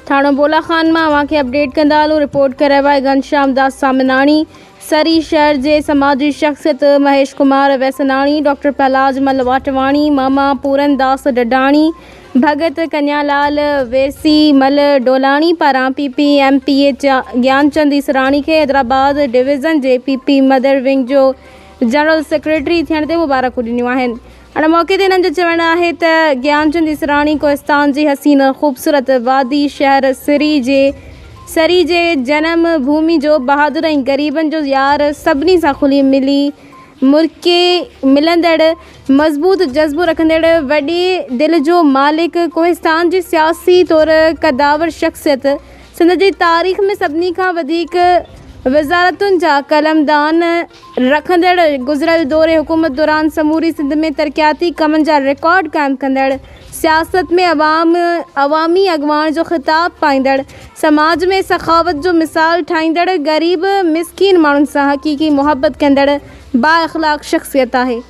ٿاڻو بولا خان مان اوهان کي اپڊيٽ ڪندا هلون رپورٽ ڪري آهي گهنشام داس سامناڻي سري شهر جي سماجي شخصيت مهيش ڪمار ويسناڻي، ڊاڪٽر پهلاج مل واٽواڻي، ماما پورن داس ڊڊاڻي، ڀڳت ڪنيا لال ويرسي مل ڊولاڻي پاران P P M P A Gianchand Israni کي حيدرآباد ڊويزن جي پي پي مدر ونگ جو جنرل سيڪريٽري ٿيڻ تي مبارڪون ڏنيون آهن. ان موقعي تي هنن جو چوڻ آهي ته گيانچند اسراڻي ڪوهستان جي حسين خوبصورت وادي شهر سري جي سري جي جنم ڀومي جو بهادر ۽ غريبن جو يار سڀني سان کلي ملي مرڪي ملندڙ مضبوط جذبو رکندڙ وڏي دل جو مالڪ ڪوهستان جي سياسي طور قدآور شخصيت سنڌ جي تاريخ ۾ سڀني کان وڌيڪ وزارتن جا قلمدان رکندڙ گذريل دور حڪومت دوران سموري سنڌ ۾ ترقياتي ڪمن جا رڪارڊ قائم ڪندڙ، سياست ۾ عوام عوامي اڳواڻ جو خطاب پائيندڙ، سماج ۾ سخاوت جو مثال ٺاهيندڙ، غريب مسڪين ماڻهن سان حقيقي محبت ڪندڙ بااخلاق شخصيت آهي.